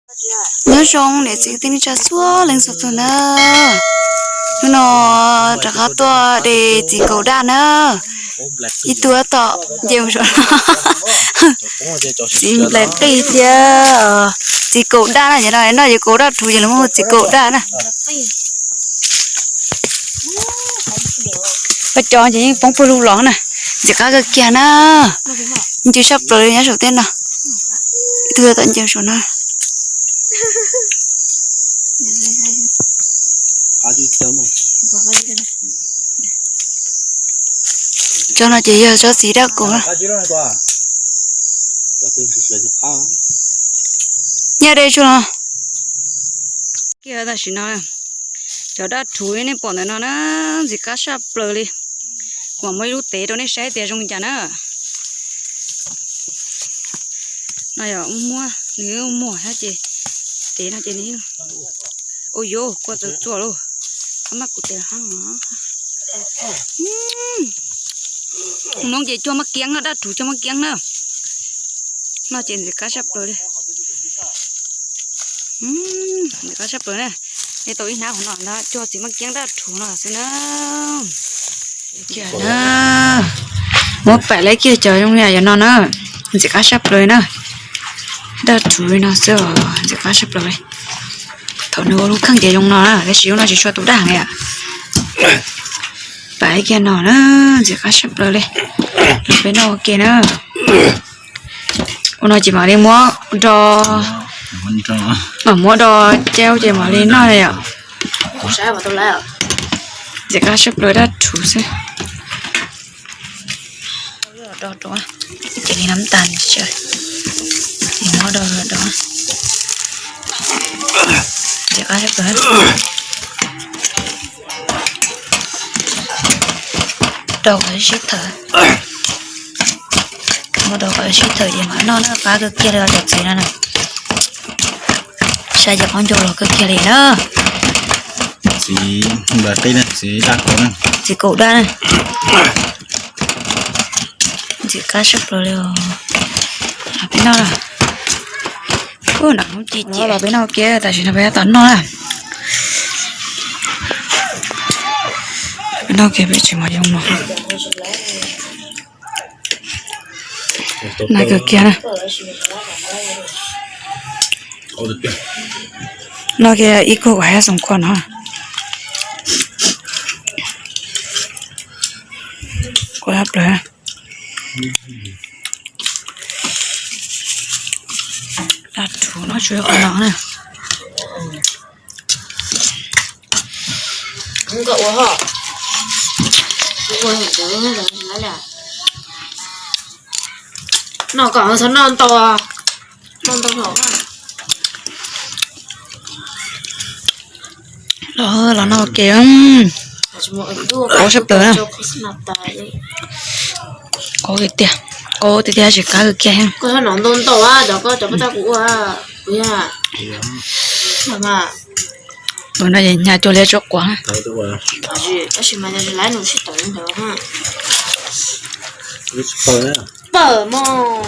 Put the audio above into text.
Nyob zoo niam txiv kwv tij neej tsa txhua leej txhua tus na. Hnub no rov qab tuaj de txiv kaum daj na. Ib tug tab tom nce mus saum no. Txiv nplaim qij thiab txiv kaum daj na, ces no no ces kaum daj rhuv ces lawv muab hu txiv kaum daj na. Pab cov ces yeej poob pawg lug los na. Ntxim qab kawg kiag na. Nce saj plaws li nyob saum tej no. Ib tug tab tom nce saum no. Tsob no ces yog tsob txiv daj kaum na. Nyaj de tsuag no. Kiag tam sim no, cov daj rhuv nej pom ntawm no na, ntxim qab saj plaws li. Kuv mam muab ib lub tev rau nej saib tias zoo li cas na. No yog muag, nws muag thiab ces, tev no ces nws, ua yuav kua txawv txuas lauj. Koj maj kuv tes hab. Mus no ces cuag maj kiab na, daj rhuv cuag maj kiab na. No ces ntxim qab saj plaws li. Ntxim qab saj plaws na. Nej tau ib hnab hauv no ntag, cuag txiv maj kiab daj rhuv no xwb na. Muab pam lawv kiag cov zoo li yam no na, ntxim qab saj plaws na. Daj rhuv li no xwb, ntxim qab saj plaws li. Thaum nws ua lub kheej ces zoo no na, tab sis lub no tsis tshua tus daj heev li. Pam kiag no na, ntxim qab saj plaws li. Peb noj ua ke na. Ua no ces mam li muab do, mam muab do cau ces mam li noj li yom. Ntxim qab saj plaws daj rhuv xwb. Do do, ces li nab tas, muab do do. Ntxim qab saj plaws. Do kom sib thawm. Muab do kom sib thawm ces mam noj na, qab kawg kiag li cov txiv no na. Saib ces qaub ncaug los kawg kiag li na. Txiv nplaim qij na, txiv daj kaum na. Txiv kaum daj na. Ntxim qab saj plaws li os. Peb noj na. Ub, nram hoob ci ces peb noj ua ke, tam sim no peb tab tom noj na. Peb noj ua ke peb tsis mos yoo no. Nag kawg kiag na. Noj kiag ib kug kuv hais xoom khuam no. Kuv hais plaws. Daj rhuv no tsuas yog qhov no na. Noj kom txhob noj ntau, noj ntau los. Los los noj ua ke, qaub sab plaws na. Qaub tiag tiag, qaub tiag tiag, tsis qab kiag. Tus no hnyav cuag li tsob quav na. Pawg mog.